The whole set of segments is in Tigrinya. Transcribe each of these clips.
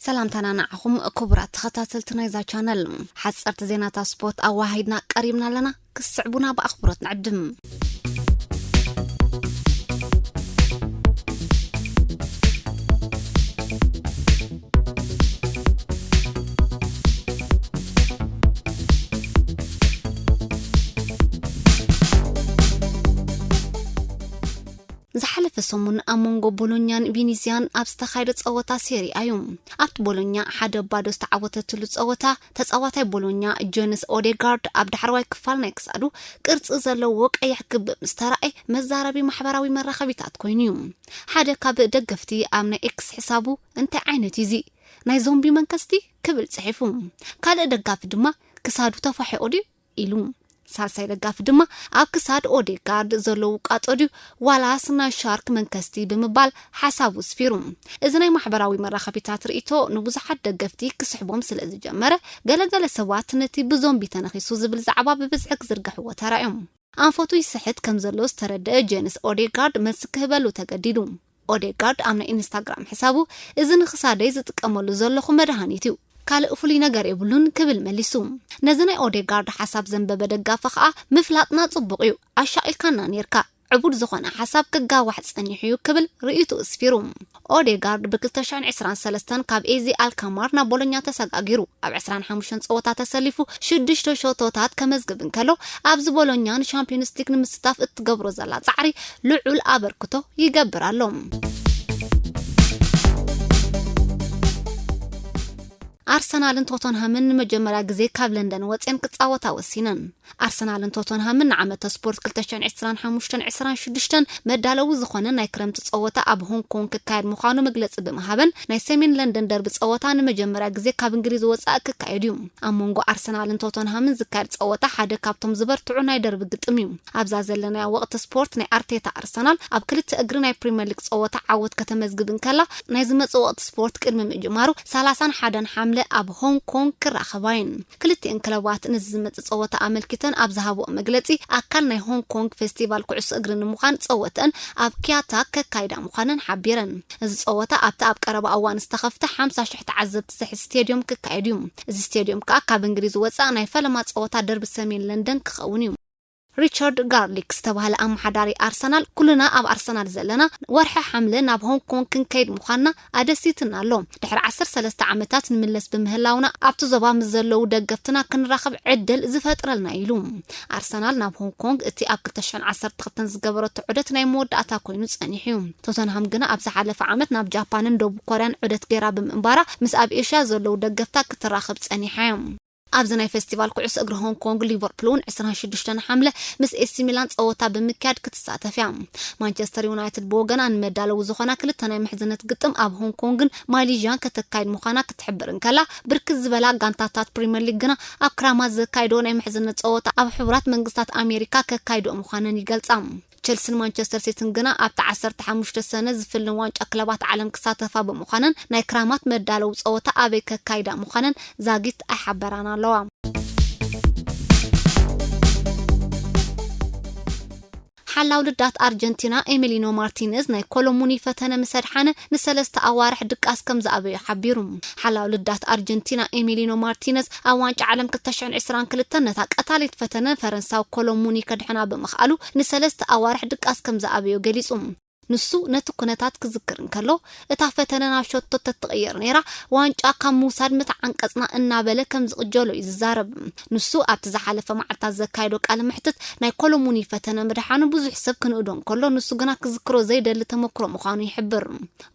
ሰላምታና ንዓኹም ክቡራት ተኸታተልቲ ናይዛ ቻነል። ሓጸርቲ ዜናታት ስፖርት ኣዋሃሂድና ቀሪብና ኣለና። ክስዕቡና ብኣኽብሮት ንዕድም። ዝሓለፈ ሰሙን ኣብ መንጎ ቦሎኛን ቪኒስያን ኣብ ዝተኻየደ ጸወታ ሴሪ ኣዩ። ኣብቲ ቦሎኛ ሓደ ባዶ ዝተዓወተትሉ ጸወታ፣ ተጻዋታይ ቦሎኛ ጆንስ ኦዴጋርድ ኣብ ዳሕረዋይ ክፋል ናይ ክሳዱ ቅርጺ ዘለዎ ቀይሕ ክቢ ምስ ተራእየ፣ መዛረቢ ማሕበራዊ መራኸቢታት ኮይኑ እዩ። ሓደ ካብ ደገፍቲ ኣብ ናይ ኤክስ ሕሳቡ፣ "እንታይ ዓይነት እዩ እዚ? ናይ ዞምቢ መንከስቲ?" ክብል ጽሒፉ። ካልእ ደጋፊ ድማ፣ "ክሳዱ ተፋሒቑ ድዩ?" ኢሉ። ሳልሳይ ደጋፊ ድማ፣ "ኣብ ክሳድ ኦዴጋርድ ዘሎ ውቃጦ ድዩ ዋላስ ናይ ሻርክ መንከስቲ?" ብምባል ሓሳቡ ስፊሩ። እዚ ናይ ማሕበራዊ መራኸቢታት ርእይቶ ንብዙሓት ደገፍቲ ክስሕቦም ስለ ዝጀመረ፣ ገለገለ ሰባት ነቲ ብዞምቢ ተነኺሱ ዝብል ዛዕባ ብብዝሒ ክዝርግሕዎ ተራእዮም። ኣንፈቱ ይስሕት ከም ዘሎ ዝተረደአ ጄንስ ኦዴጋርድ መልሲ ክህበሉ ተገዲዱ። ኦዴጋርድ ኣብ ናይ ኢንስታግራም ሕሳቡ፣ "እዚ ንኽሳደይ ዝጥቀመሉ ዘለኹ መድሃኒት እዩ። ካልእ ፍሉይ ነገር የብሉን" ክብል መሊሱ። ነዚ ናይ ኦዴጋርድ ሓሳብ ዘንበበ ደጋፊ ከኣ፣ "ምፍላጥና ጽቡቕ እዩ፣ ኣሻቒልካና ኔርካ። ዕቡድ ዝኾነ ሓሳብ ክጋዋሕ ጸኒሑ እዩ" ክብል ርእይቱ እስፊሩ። ኦዴጋርድ ብ ክልተ ሽሕን ዕስራን ሰለስተን ካብ ኤዚ ኣልካማር ናብ ቦሎኛ ተሰጋጊሩ። ኣብ ዕስራን ሓሙሽተን ጸወታ ተሰሊፉ ሽዱሽተ ሸቶታት ከመዝግብ እንከሎ፣ ኣብዚ ቦሎኛ ንሻምፒዮንስ ሊግ ንምስታፍ እትገብሮ ዘላ ጻዕሪ ልዑል ኣበርክቶ ይገብር ኣሎ። ኣርሰናልን ቶተንሃምን ንመጀመርያ ግዜ ካብ ለንደን ወጽየን ክጻወታ ወሲነን። ኣርሰናልን ቶተንሃምን ንዓመተ ስፖርት ክልተ ሽሕን ዕስራን ሓሙሽተን ዕስራን ሽዱሽተን መዳለዊ ዝኾነ ናይ ክረምቲ ጸወታ ኣብ ሆንግ ኮንግ ክካየድ ምዃኑ መግለጺ ብምሃበን፣ ናይ ሰሜን ለንደን ደርቢ ጸወታ ንመጀመርያ ግዜ ካብ እንግሊዝ ወጻኢ ክካየድ እዩ። ኣብ መንጎ ኣርሰናልን ቶተንሃምን ዝካየድ ጸወታ ሓደ ካብቶም ዝበርትዑ ናይ ደርቢ ግጥም እዩ። ኣብዛ ዘለናያ ወቕቲ ስፖርት ናይ ኣርቴታ ኣርሰናል ኣብ ክልተ እግሪ ናይ ፕሪምየር ሊግ ጸወታ ዓወት ከተመዝግብ እንከላ፣ ናይ ዝመጽእ ወቕቲ ስፖርት ቅድሚ ምጅማሩ ሰላሳን ሓደን ሓምለ ኣብ ሆንግ ኮንግ ክራኸባ እየን። ክልቲኤን ክለባት ነዚ ዝመጽእ ጸወታ ኣመልኪተን ኣብ ዝሃብኦ መግለጺ፣ ኣካል ናይ ሆንግ ኮንግ ፌስቲቫል ኩዕሶ እግሪ ንምዃን ጸወተን ኣብ ኪያታ ከካይዳ ምዃነን ሓቢረን። እዚ ጸወታ ኣብቲ ኣብ ቀረባ እዋን ዝተኸፍተ ሓምሳ ሽሕ ተዓዘብቲ ዘሕዝ ስቴድዮም ክካየድ እዩ። እዚ ስቴድዮም ከኣ ካብ እንግሊዝ ወጻኢ ናይ ፈለማ ጸወታ ደርቢ ሰሜን ለንደን ክኸውን እዩ። ሪቻርድ ጋርሊክ ዝተባህለ ኣመሓዳሪ ኣርሰናል፣ "ኩልና ኣብ ኣርሰናል ዘለና ወርሒ ሓምለ ናብ ሆንግ ኮንግ ክንከይድ ምዃንና ኣደሲትና ኣሎ። ድሕሪ ዓሰርተ ሰለስተ ዓመታት ንምለስ ብምህላውና ኣብቲ ዞባ ምስ ዘለዉ ደገፍትና ክንራኸብ ዕድል ዝፈጥረልና" ኢሉ። ኣርሰናል ናብ ሆንግ ኮንግ እቲ ኣብ ክልተ ሽሕን ዓሰርተ ክልተን ዝገበረቶ ዑደት ናይ መወዳእታ ኮይኑ ጸኒሑ እዩ። ቶተንሃም ግና ኣብ ዝሓለፈ ዓመት ናብ ጃፓንን ደቡብ ኮርያን ዑደት ገይራ ብምንባራ፣ ምስ ኣብ ኤሽያ ዘለዉ ደገፍታ ክትራኸብ ጸኒሓ እያ። ኣብዚ ናይ ፌስቲቫል ኩዕሶ እግሪ ሆንግ ኮንግ፣ ሊቨርፑል እውን ዕስራን ሽዱሽተን ሓምለ ምስ ኤሲ ሚላን ጸወታ ብምክያድ ክትሳተፍ እያ። ማንቸስተር ዩናይትድ ብወገና ንመዳለዊ ዝኾና ክልተ ናይ ምሕዝነት ግጥም ኣብ ሆንግ ኮንግን ማሌዥያን ከተካይድ ምዃና ክትሕብር እንከላ፣ ብርክት ዝበላ ጋንታታት ፕሪምየር ሊግ ግና ኣብ ክራማት ዘካይድዎ ናይ ምሕዝነት ጸወታ ኣብ ሕቡራት መንግስታት ኣሜሪካ ከካይድኦ ምዃነን ይገልጻ። ቸልሲን ማንቸስተር ሲቲን ግና ኣብቲ ዓሰርተ ሓሙሽተ ሰነ ዝፍልም ዋንጫ ክለባት ዓለም ክሳተፋ ብምዃነን፣ ናይ ክራማት መዳለዊ ጸወታ ኣበይ ከካይዳ ምዃነን ዛጊት ኣይሓበራን ኣለዋ። ሓላው ልዳት ኣርጀንቲና ኤሚሊኖ ማርቲነዝ ናይ ኮሎሙኒ ፈተነ ምስ ኣድሓነ ንሰለስተ ኣዋርሕ ድቃስ ከም ዝኣበዮ ሓቢሩ። ሓላው ልዳት ኣርጀንቲና ኤሚሊኖ ማርቲነዝ ኣብ ዋንጫ ዓለም ክልተ ሽሕን ዕስራን ክልተን ነታ ቀታሊት ፈተነ ፈረንሳዊ ኮሎሙኒ ከድሕና ብምኽኣሉ ንሰለስተ ኣዋርሕ ድቃስ ከም ዝኣበዮ ገሊጹ። ንሱ ነቲ ኩነታት ክዝክር እንከሎ፣ "እታ ፈተነ ናብ ሸቶ ተትቕየር ነይራ፣ ዋንጫ ካብ ምውሳድ ምተዓንቀጽና" እናበለ ከም ዝቕጀሎ እዩ ዝዛረብ። ንሱ ኣብቲ ዝሓለፈ መዓልታት ዘካየዶ ቃለ መሕትት፣ ናይ ኮሎሙኒ ፈተነ ምድሓኑ ብዙሕ ሰብ ክንእዶ እንከሎ፣ ንሱ ግና ክዝክሮ ዘይደሊ ተመክሮ ምዃኑ ይሕብር።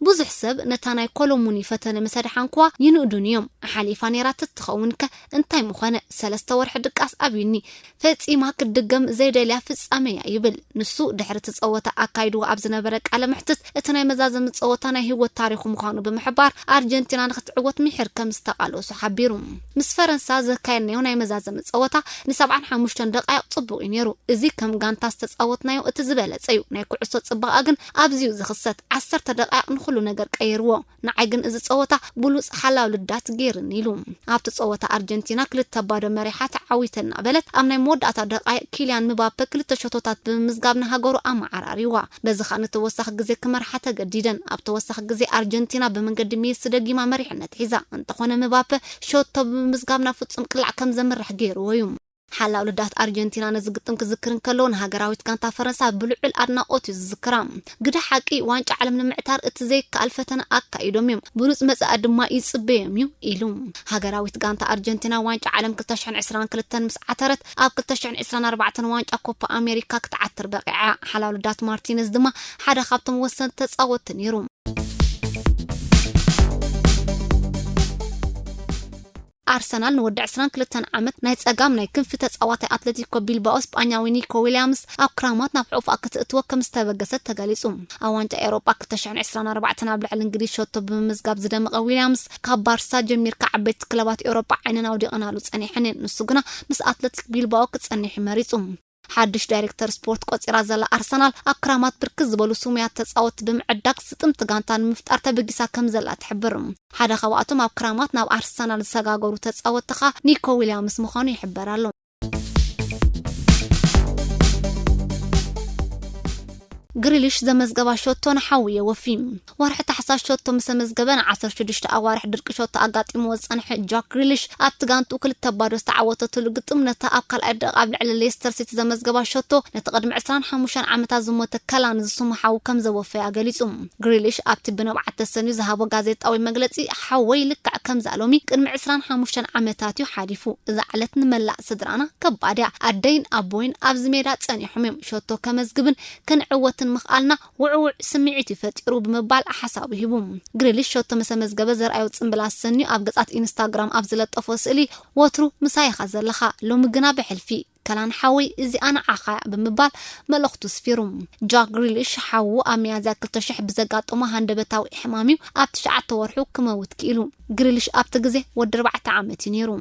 ብዙሕ ሰብ ነታ ናይ ኮሎሙኒ ፈተነ ምስ ኣድሓንክዋ ይንእዱኒ እዮም። ሓሊፋ ነይራ ተትኸውን ከ እንታይ ምኾነ? ሰለስተ ወርሒ ድቃስ ኣብዩኒ። ፈጺማ ክትድገም ዘይደልያ ፍጻመ እያ ይብል። ንሱ ድሕሪ እቲ ጸወታ ኣካይድዎ ኣብ ዝነበረ ቃለ መሕትት፣ እቲ ናይ መዛዘሚ ጸወታ ናይ ህይወት ታሪኹ ምዃኑ ብምሕባር፣ ኣርጀንቲና ንክትዕወት ምሒር ከም ዝተቓለሱ ሓቢሩ። ምስ ፈረንሳ ዘካየድናዮ ናይ መዛዘሚ ጸወታ ንሰብዓን ሓሙሽተን ደቃይቕ ጽቡቕ እዩ ነይሩ። እዚ ከም ጋንታ ዝተጻወትናዮ እቲ ዝበለጸ እዩ። ናይ ኩዕሶ ጽባቐ ግን ኣብዚ እዩ ዝኽሰት። ዓሰርተ ደቃይቕ ንኹሉ ነገር ቀይርዎ። ንዓይ ግን እዚ ጸወታ ብሉጽ ሓላው ልዳት ገይርኒ ኢሉ። ኣብቲ ጸወታ ኣርጀንቲና ክልተ ባዶ መሪሓ ተዓዊተ እናበለት፣ ኣብ ናይ መወዳእታ ደቃይቕ ኪልያን ምባፔ ክልተ ሸቶታት ብምምዝጋብ ንሃገሩ ኣመዓራሪዋ። በዚ ኸኣ ተወሳኺ ግዜ ክመርሓ ተገዲደን። ኣብ ተወሳኺ ግዜ ኣርጀንቲና ብመንገዲ ሜሲ ደጊማ መሪሕነት ሒዛ። እንተኾነ፣ ምባፔ ሸቶ ብምምዝጋብ ናብ ፍጹም ቅላዕ ከም ዘምርሕ ገይርዎ እዩ። ሓላው ልዳት ኣርጀንቲና ነዚ ግጥም ክዝክር እንከሎ፣ ንሃገራዊት ጋንታ ፈረንሳ ብልዑል ኣድናቖት እዩ ዝዝክራ። ግደ ሓቂ፣ ዋንጫ ዓለም ንምዕታር እቲ ዘይከኣል ፈተነ ኣካይዶም እዮም። ብሉጽ መጻኢ ድማ ይጽበዮም እዩ ኢሉ። ሃገራዊት ጋንታ ኣርጀንቲና ዋንጫ ዓለም ክልተ ሽሕን ዕስራን ክልተን ምስ ዓተረት፣ ኣብ ክልተ ሽሕን ዕስራን ኣርባዕተን ዋንጫ ኮፓ ኣሜሪካ ክትዓትር በቂዓ። ሓላው ልዳት ማርቲነዝ ድማ ሓደ ካብቶም ወሰንቲ ተጻወትቲ ነይሩ። ኣርሰናል ንወዲ ዕስራን ክልተን ዓመት ናይ ጸጋም ናይ ክንፊ ተጻዋታይ ኣትለቲኮ ቢልባኦ ስጳኛዊ ኒኮ ዊልያምስ ኣብ ክራማት ናብ ሕቑፋ ክትእትዎ ከም ዝተበገሰት ተገሊጹ። ኣብ ዋንጫ ኤውሮጳ ክልተ ሽሕን ዕስራን ኣርባዕተን ኣብ ልዕሊ እንግሊዝ ሸቶ ብምምዝጋብ ዝደመቐ ዊልያምስ፣ ካብ ባርሳ ጀሚርካ ዓበይቲ ክለባት ኤውሮጳ ዓይነን ኣውዲቐናሉ ጸኒሐን እየን። ንሱ ግና ምስ ኣትለቲክ ቢልባኦ ክጸንሕ መሪጹ። ሓድሽ ዳይሬክተር ስፖርት ቆጺራ ዘላ ኣርሰናል፣ ኣብ ክራማት ብርክት ዝበሉ ስሙያት ተጻወትቲ ብምዕዳግ ስጥምቲ ጋንታ ንምፍጣር ተበጊሳ ከም ዘላ ትሕብር። ሓደ ካብኣቶም ኣብ ክራማት ናብ ኣርሰናል ዝሰጋገሩ ተጻወትቲ ኸኣ ኒኮ ዊልያምስ ምዃኑ ይሕበር ኣሎ። ግሪሊሽ ዘመዝገባ ሸቶ ንሓዊ የወፊ። ወርሒ ታሕሳስ ሸቶ ምስ ኣመዝገበ፣ ን ዓሰርተ ሽዱሽተ ኣዋርሕ ድርቂ ሸቶ ኣጋጢምዎ ዝጸንሐ ጃክ ግሪሊሽ፣ ኣብቲ ጋንትኡ ክልተ ባዶ ዝተዓወተትሉ ግጥም፣ ነታ ኣብ ካልኣይ ደቂቕ ኣብ ልዕሊ ሌስተር ሲቲ ዘመዝገባ ሸቶ፣ ነቲ ቅድሚ ዕስራን ሓሙሽተን ዓመታት ዝሞተ ከላን ዝስሙ ሓዉ ከም ዘወፈያ ገሊጹ። ግሪሊሽ ኣብቲ ብንብዓት ተሰንዩ ዝሃቦ ጋዜጣዊ መግለጺ፣ ሓወይ ልክዕ ከምዛ ሎሚ ቅድሚ ዕስራን ሓሙሽተን ዓመታት እዩ ሓሊፉ። እዛ ዕለት ንመላእ ስድራና ከባድ እያ። ኣደይን ኣቦይን ኣብዚ ሜዳ ጸኒሖም እዮም። ሸቶ ከመዝግብን ክንዕወትን ምኽኣልና ውዕውዕ ስምዒት እዩ ፈጢሩ ብምባል ሓሳቡ ሂቡ። ግሪሊሽ ሸቶ ምስ ኣመዝገበ ዘርኣዮ ጽምብል ኣሰንዩ ኣብ ገጻት ኢንስታግራም ኣብ ዝለጠፎ ስእሊ፣ "ወትሩ ምሳይ ኢኻ ዘለኻ፣ ሎሚ ግና ብሕልፊ፣ ከላን ሓወይ፣ እዚኣ ንዓኻ እያ" ብምባል መልእኽቱ ስፊሩ። ጃክ ግሪሊሽ ሓዉ ኣብ ሚያዝያ ክልተ ሽሕ ብዘጋጠሞ ሃንደበታዊ ሕማም እዩ ኣብ ትሽዓተ ወርሑ ክመውት ክኢሉ። ግሪሊሽ ኣብቲ ግዜ ወዲ ኣርባዕተ ዓመት እዩ ነይሩ።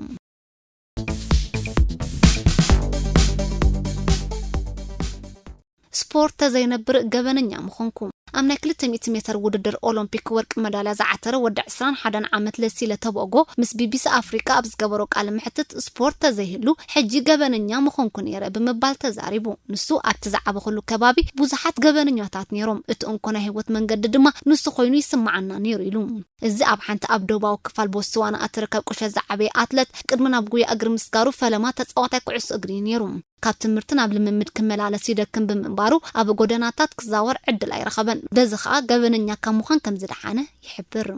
ስፖርት ተዘይነብር ገበነኛ ምኾንኩ። ኣብ ናይ ክልተ ሚእቲ ሜትር ውድድር ኦሎምፒክ ወርቂ መዳልያ ዝዓተረ ወዲ ዕስራን ሓደን ዓመት ለሲለ ተቦጎ ምስ ቢቢሲ ኣፍሪቃ ኣብ ዝገበሮ ቃለ መሕትት፣ ስፖርት ተዘይህሉ ሕጂ ገበነኛ ምኾንኩ ነይረ ብምባል ተዛሪቡ። ንሱ፣ ኣብቲ ዝዓበኹሉ ከባቢ ብዙሓት ገበነኛታት ነይሮም፣ እቲ እንኮ ናይ ህይወት መንገዲ ድማ ንሱ ኮይኑ ይስምዓና ነይሩ ኢሉ። እዚ ኣብ ሓንቲ ኣብ ደቡባዊ ክፋል ቦትስዋና እትርከብ ቁሸት ዝዓበየ ኣትለት፣ ቅድሚ ናብ ጉያ እግሪ ምስጋሩ ፈለማ ተጻዋታይ ኩዕሶ እግሪ እዩ ነይሩ። ካብ ትምህርቲ ናብ ልምምድ ክመላለስ ይደክም ብምንባሩ፣ ኣብ ጎደናታት ክዛወር ዕድል ኣይረኸበን። በዚ ኸኣ ገበነኛ ካብ ምዃን ከም ዝደሓነ ይሕብር።